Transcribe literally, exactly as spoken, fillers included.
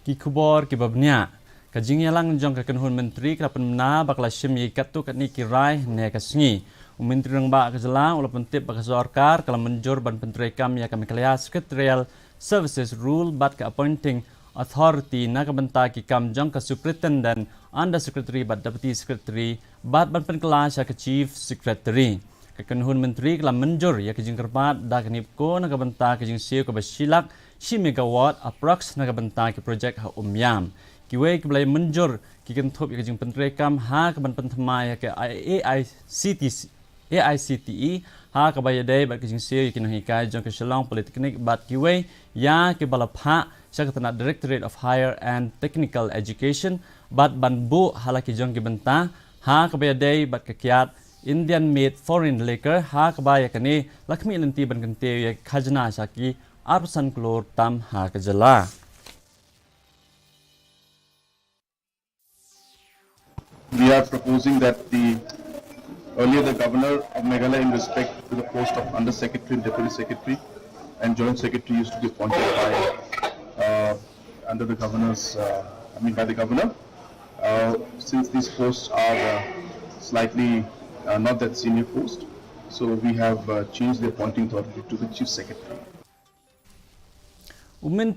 Ki khubor kiba bniah. Ka jingïalang jong ka kynhun myntri ka la pynbna ba ka la shim ïa katto katne ki rai ne ka sngi. U Myntri Rangbah ka jylla u la pyntip ba ka sorkar ka la mynjur ban pyntreikam ïa ka Meghalaya Secretarial Services Rule bad ka Appointing Authority na ka bynta ki kam jong ka Superintendent, Under Secretary bad Deputy Secretary bad ban pynkylla sha ka Chief Secretary. Ka kynhun myntri ka la mynjur ïa ka jingkyrpad da ka NEEPCO na ka bynta ka jingsiew kaba shi lak shi megawatt approx na ka bynta ki projek ha Umiam. Kiwei kiba la mynjur ki kynthup ïa ka jingpyntreikam ha ka ban pynthymmai ïa ka AICTC, AICTE ha kaba ïadei bad ka jingsiew ïa ki nonghikai jong ka Shillong Polytechnic bad kiwei ïa kiba la phah sha ka tnat Directorate of Higher and Technical Education bad ban buh ha la ki jong ki bynta ha kaba ïadei bad ka kiad Indian Made Foreign Liquor ha kaba ïa kane la khmih lynti ban kyntiew ïa ka khajna sha ki arphew san klur tam ha ka jylla. We are proposing that the earlier the governor of Meghalaya in respect to the post of Under Secretary and Deputy Secretary and Joint Secretary used to be appointed by uh, under the governor's, uh, I mean by the governor. Uh, since these posts are uh, slightly uh, not that senior post, so we have uh, changed the appointing authority to the Chief Secretary. U Myntri